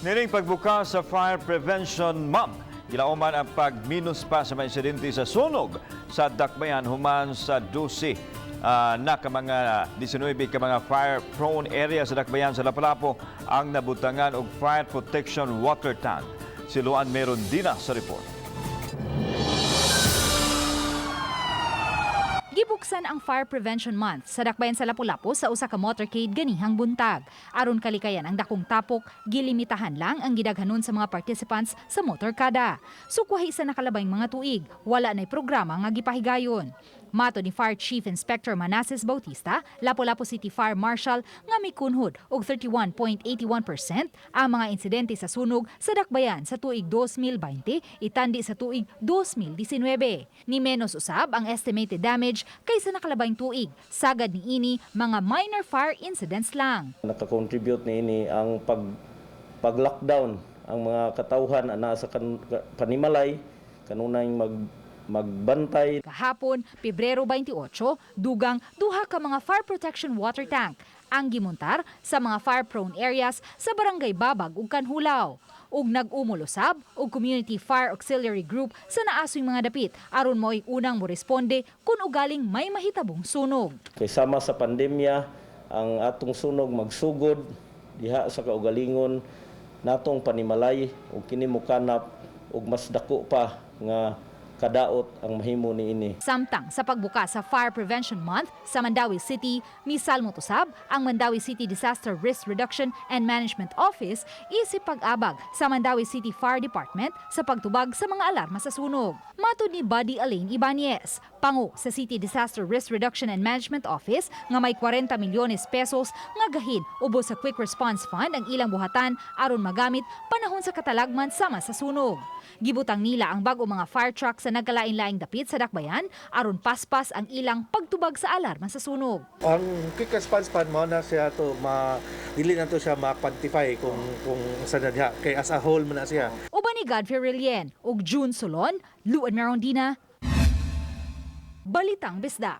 Niining pagbukas sa Fire Prevention Month, gilauman ang pagminus pa sa mga insidente sa sunog sa Dakbayan human sa 12 na ka mga 19 ka mga fire-prone area sa Dakbayan sa Lapu-Lapu ang nabutangan og fire protection water tank. Si Luan Merondina sa report. Gibuksan ang Fire Prevention Month sa Dakbayan sa Lapu-Lapu sa usa ka motorcade ganihang buntag. Aron kalikayan ang dakong tapok, gilimitahan lang ang gidaghanon sa mga participants sa motorkada. Sukwahi sa nakalabayng mga tuig, wala na'y programa nga gipahigayon. Matod ni Fire Chief Inspector Manases Bautista, Lapu-Lapu City Fire Marshal, nga mikunhod og 31.81% ang mga insidente sa sunog sa Dakbayan sa tuig 2020 itandi sa tuig 2019. Ni menos usab ang estimated damage kaysa nakalabayng tuig. Sagad niini, mga minor fire incidents lang. Nakakontribute niini ang pag lockdown ang mga katawhan ana sa panimalay kanunay magbantay. Kahapon, Pebrero 28, dugang duha ka mga fire protection water tank ang gimuntar sa mga fire-prone areas sa Barangay Babag ug Kanhulaw. Ug nag-umol usab og Community Fire Auxiliary Group sa naasoy mga dapit aron mo'y unang moresponde kung ugaling may mahitabong sunog. Kay sama sa pandemya, ang atong sunog magsugod diha sa kaugalingon natong panimalay ug kini mokanap og mas dako pa nga kadaot ang mahimo niini. Samtang sa pagbukas sa Fire Prevention Month sa Mandaue City, misalmot usab ang Mandaue City Disaster Risk Reduction and Management Office isip pag-abag sa Mandaue City Fire Department sa pagtubag sa mga alarma sa sunog. Matod ni Buddy Alain Ibanez, pangu sa City Disaster Risk Reduction and Management Office, nga may 40 milyones pesos nga gahin ubos sa Quick Response Fund ang ilang buhatan aron magamit panahon sa katalagman sama sa sunog. Gibutang nila ang bag-o mga fire truck sa nagkalain-laing dapit sa Dakbayan aron paspas ang ilang pagtubag sa alarma sa sunog. Ang Quick Response Fund mo na siya to ma dili na to siya ma-quantify kung sa na diha kay as a whole man na siya. Uban ni Godfrey Relien ug June Solon, Luan Merondina, Balitang Bisdak.